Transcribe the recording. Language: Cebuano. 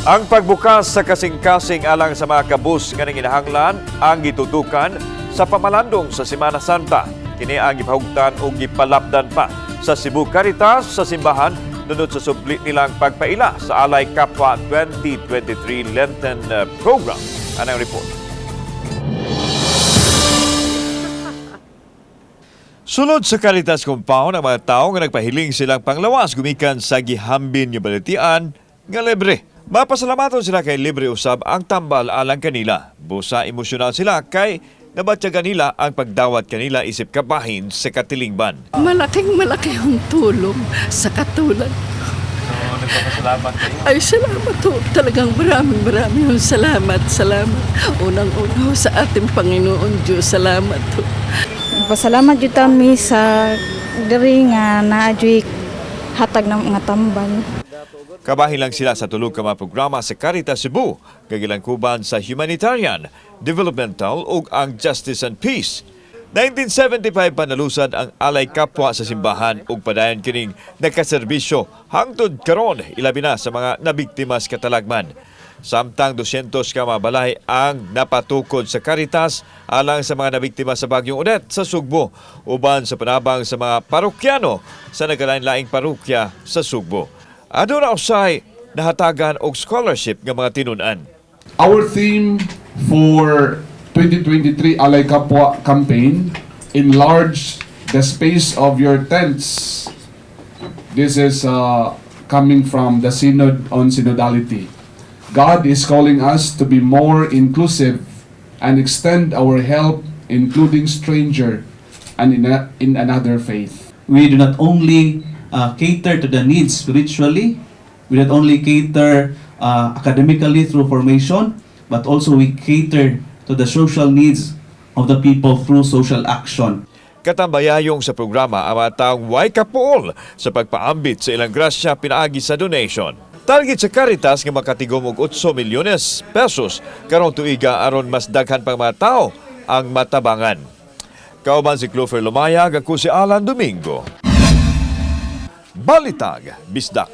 Ang pagbukas sa kasing-kasing alang sa mga kabus nga nanginahanglan ang gitutukan sa pamalandong sa Semana Santa. Kini ang gipahugtan o gipalapdan pa sa Cebu Caritas sa simbahan nunod sa subli nilang pagpaila sa Alay Kapwa 2023 Lenten Program. Anang report. Sulod sa Caritas compound ang mga tao nga nagpahiling silang panglawas gumikan sa gihambin nga balatian nga libre. Mapasalamaton sila kay libre usab ang tambal alang kanila. Busa emosyonal sila kay nabatyagan nila ang pagdawat kanila isip kabahin sa katilingban. Malaking malaki ang tulong sa katulad. So, nagpapasalamat kayo. Ay, salamat ho. Talagang maraming maraming ho. Salamat, salamat. Unang-una ho sa ating Panginoon Diyos. Salamat ho. Pasalamat jud kami sa diri nga naa juy hatag ng mga tambal. Kabahin lang sila sa tulog ka mga programa sa Caritas Cebu, gagilangkuban sa humanitarian, developmental ug ang justice and peace. 1975 pa nalusad ang Alay Kapwa sa simbahan ug padayon kining nakaserbisyo hangtod karon, ilabi na sa mga nabiktima sa katalagman. Samtang 200 ka mga balay ang napatukod sa Caritas alang sa mga nabiktima sa Bagyong Odette sa Sugbo, uban sa panabang sa mga parokyano sa nagkalain-laing parokya sa Sugbo. Aduna usay nahatagan og scholarship nga mga tinun-an. Our theme for 2023 Alay Kapwa campaign, "Enlarge the space of your tents." This is coming from the Synod on Synodality. God is calling us to be more inclusive and extend our help, including stranger and in another faith. We do not only cater to the needs spiritually, we not only cater academically through formation, but also we cater to the social needs of the people through social action. Katambayayong sa programa ang mga taong way kapuol sa pagpaambit sa ilang grasya pinaagi sa donation. Target sa Caritas nga makatigom og 8 milyones pesos karong tuiga aron mas daghan pang mga tao ang matabangan. Kauban si Clover Lumayag, ako si Alan Domingo. Balitag, Bisdak.